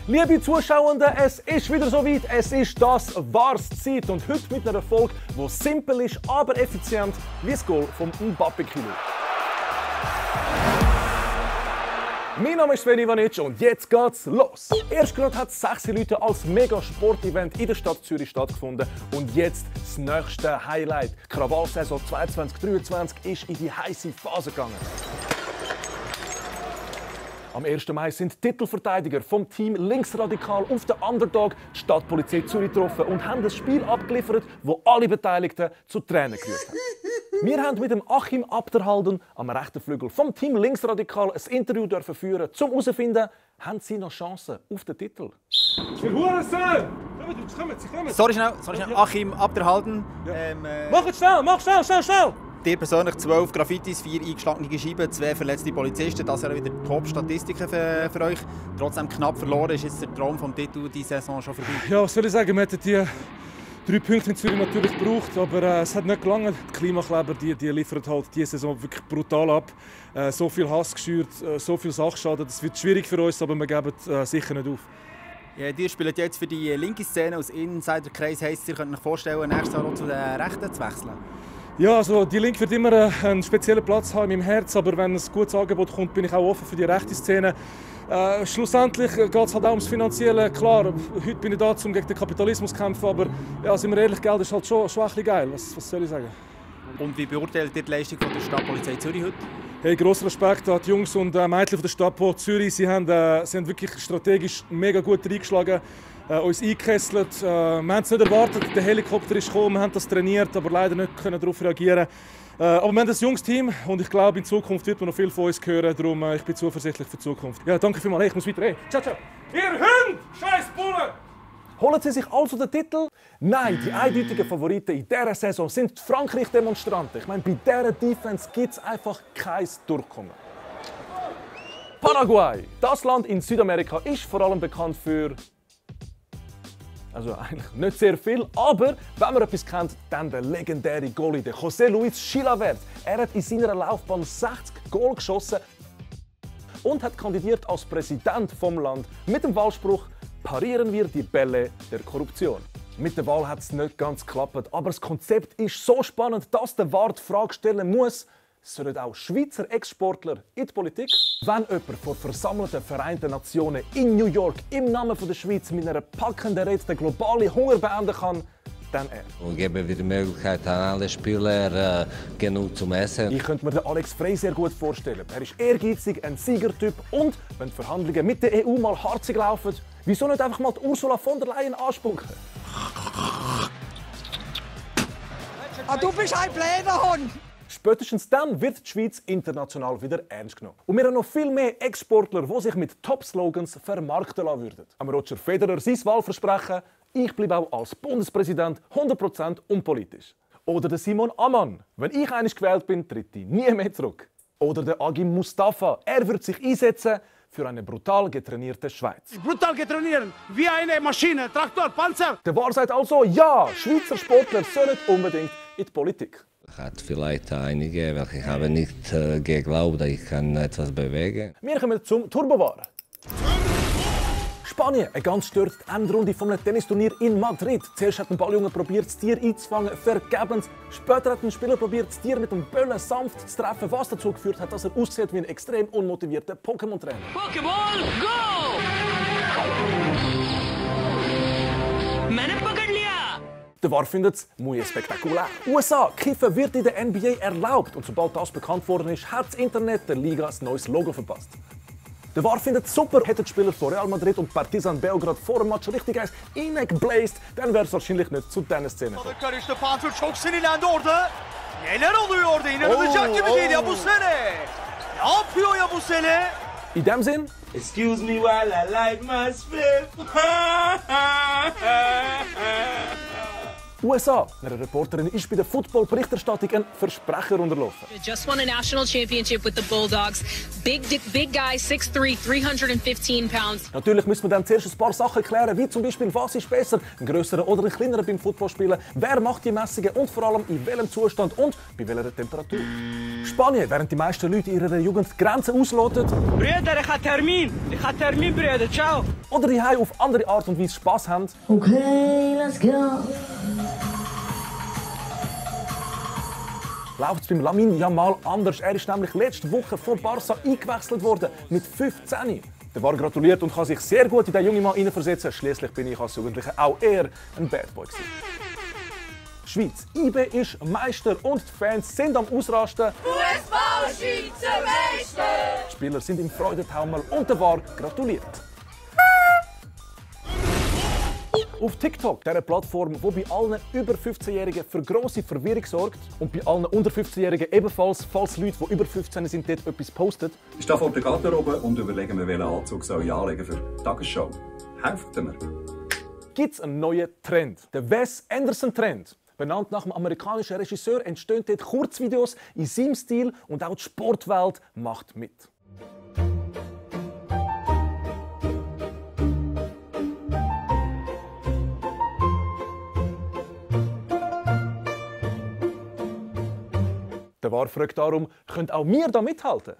Liebe Zuschauende, es ist wieder soweit. Es ist das wahres Zeit und heute mit einer Folge, die simpel ist, aber effizient, wie das Goal vom Mbappé-Kilo. Mein Name ist Sven Ivanic und jetzt geht's los. Erst gerade hat 6 Leute als Mega-Sport-Event in der Stadt Zürich stattgefunden und jetzt das nächste Highlight. Die Krawallsaison 2023 ist in die heiße Phase gegangen. Am 1. Mai sind Titelverteidiger vom Team Linksradikal auf den Underdog die Stadtpolizei Zürich getroffen und haben ein Spiel abgeliefert, das alle Beteiligten zu Tränen gerührt hat. Wir haben mit dem Achim Abderhalden am rechten Flügel vom Team Linksradikal ein Interview führen, um herauszufinden, haben sie noch Chancen auf den Titel. Sorry schnell, Achim Abderhalden. Mach schnell! Dir persönlich 12 Graffitis, 4 eingeschlagene Scheiben, 2 verletzte Polizisten. Das sind wieder Top-Statistiken für euch. Trotzdem knapp verloren. Ist jetzt der Traum vom Titel diese Saison schon vorbei? Ja, was soll ich sagen? Wir hätten die 3 Punkte in Zürich natürlich gebraucht, aber es hat nicht gelangt. Die Klimakleber die liefern halt diese Saison wirklich brutal ab. So viel Hass geschürt, so viel Sachschaden. Das wird schwierig für uns, aber wir geben sicher nicht auf. Ja, ihr spielt jetzt für die linke Szene aus Insiderkreis. Heisst, ihr könnt euch vorstellen, nächstes Jahr auch zu den Rechten zu wechseln? Ja, also die Linke wird immer einen speziellen Platz haben in meinem Herz, aber wenn ein gutes Angebot kommt, bin ich auch offen für die rechte Szene. Schlussendlich geht es halt auch ums Finanzielle. Klar, heute bin ich da, um gegen den Kapitalismus zu kämpfen, aber ja, sind wir ehrlich, Geld ist halt schon ein bisschen geil. Was soll ich sagen? Und wie beurteilt ihr die Leistung von der Stadtpolizei Zürich heute? Hey, grosser Respekt an die Jungs und Mädchen von der Stadt Zürich. Sie haben wirklich strategisch mega gut reingeschlagen. Uns eingekesselt. Wir haben es nicht erwartet, der Helikopter ist gekommen, wir haben das trainiert, aber leider nicht können darauf reagieren. Aber wir haben ein junges Team und ich glaube, in Zukunft wird man noch viel von uns hören. Darum ich bin zuversichtlich für die Zukunft. Ja, danke vielmals. Hey, ich muss weiter. Hey, ciao, ciao. Ihr Hund! Scheiß Bullen! Holen Sie sich also den Titel? Nein, die eindeutigen Favoriten in dieser Saison sind die Frankreich-Demonstranten. Ich meine, bei dieser Defense gibt es einfach kein Durchkommen. Paraguay. Das Land in Südamerika ist vor allem bekannt für... Also eigentlich nicht sehr viel, aber wenn man etwas kennt, dann der legendäre Goalie, der José Luis Chilavert. Er hat in seiner Laufbahn 60 Goal geschossen und hat kandidiert als Präsident vom Land mit dem Wahlspruch «Parieren wir die Bälle der Korruption». Mit der Wahl hat es nicht ganz geklappt, aber das Konzept ist so spannend, dass der Wahl die Frage stellen muss, sollen auch Schweizer Ex-Sportler in die Politik? Wenn jemand vor versammelten Vereinten Nationen in New York im Namen der Schweiz mit einer packenden Rede den globalen Hunger beenden kann, dann er. Und geben wir die Möglichkeit an alle Spieler genug zum Essen. Ich könnte mir den Alex Frey sehr gut vorstellen. Er ist ehrgeizig, ein Siegertyp und wenn die Verhandlungen mit der EU mal harzig laufen, wieso nicht einfach mal die Ursula von der Leyen anspucken? Du bist ein Bläderhund! Spätestens dann wird die Schweiz international wieder ernst genommen. Und wir haben noch viel mehr Ex-Sportler, die sich mit Top-Slogans vermarkten lassen würden. Am Roger Federer sein Wahlversprechen, ich bleibe auch als Bundespräsident 100% unpolitisch. Oder der Simon Ammann, wenn ich einmal gewählt bin, tritt ich nie mehr zurück. Oder der Agim Mustafa, er wird sich einsetzen für eine brutal getrainierte Schweiz. Brutal getrainiert, wie eine Maschine, Traktor, Panzer. Der Wahr sagt also, ja, Schweizer Sportler sollen unbedingt in die Politik. Es hat vielleicht einige, welche ich habe nicht geglaubt, dass ich kann etwas bewegen. Wir kommen zum Turbovar. Spanien, eine ganz störte Endrunde von einem Tennisturnier in Madrid. Zuerst hat ein Balljunge probiert, das Tier einzufangen, vergebens. Später hat ein Spieler probiert, das Tier mit dem Böllen sanft zu treffen, was dazu geführt hat, dass er aussieht wie ein extrem unmotivierter Pokémon-Trainer. Pokéball, go! मैंने पकड़ लिया! Der War findet es muy spektakulär. USA, Kiffen wird in der NBA erlaubt und sobald das bekannt worden ist, hat das Internet der Liga ein neues Logo verpasst. Der War findet es super, hätten die Spieler von Real Madrid und Partizan Belgrad vor dem Match richtig eins reingebläst, dann wäre es wahrscheinlich nicht zu diesen Szenen gekommen. Karıştı, Panther çok sinirlendi orada. Neler oluyor orada? İnanılacak gibi değil ya bu sene. Ne yapıyor ya bu sene? In dem Sinn, Excuse me while I light my spit. USA. Eine Reporterin ist bei der Football-Berichterstattung ein Versprecher unterlaufen. Just won a national championship with the Bulldogs. Big guy, 6'3", 315 pounds. Natürlich müssen wir dann zuerst ein paar Sachen klären, wie zum Beispiel, was ist besser, ein grösserer oder ein kleinerer beim Footballspielen, wer macht die Messungen und vor allem in welchem Zustand und bei welcher Temperatur. Spanien, während die meisten Leute in ihrer Jugend Grenzen ausloten. Brüder, ich habe Termin, Brüder, ciao. Oder die auf andere Art und Weise Spass haben. Okay, let's go. Läuft es beim Lamine Yamal anders. Er ist nämlich letzte Woche von Barca eingewechselt worden mit 15. Der war gratuliert und kann sich sehr gut in den jungen Mann hineinversetzen. Schließlich bin ich als Jugendlicher auch eher ein Bad Boy gewesen. Schweiz. IB ist Meister und die Fans sind am Ausrasten. Fußball-Schweizermeister! Die Spieler sind im Freudentaumel und der VAR gratuliert. Auf TikTok, dieser Plattform, die bei allen über 15-Jährigen für grosse Verwirrung sorgt und bei allen unter 15-Jährigen ebenfalls, falls Leute, die über 15 sind, dort etwas posten. Ich stehe vor der Garderobe und überlege mir, welchen Anzug soll ich anlegen für die Tagesschau. Helft mir. Gibt es einen neuen Trend? Der Wes Anderson-Trend. Benannt nach dem amerikanischen Regisseur entstehen dort Kurzvideos in seinem Stil und auch die Sportwelt macht mit. Der VAR fragt darum, könnt auch wir da mithalten?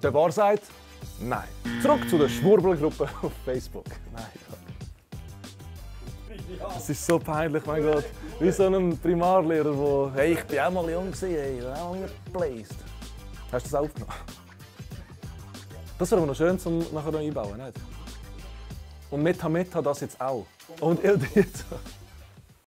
Der VAR sagt, nein. Zurück zu der Schwurbelgruppe auf Facebook. Nein. Das ist so peinlich, mein Gott. Wie so ein Primarlehrer, der «Hey, ich bin auch mal jung, hey, auch mal geblazed». Hast du das aufgenommen? Das wäre aber noch schön, um nachher noch einbauen, nicht? Und Meta das jetzt auch. Und jetzt.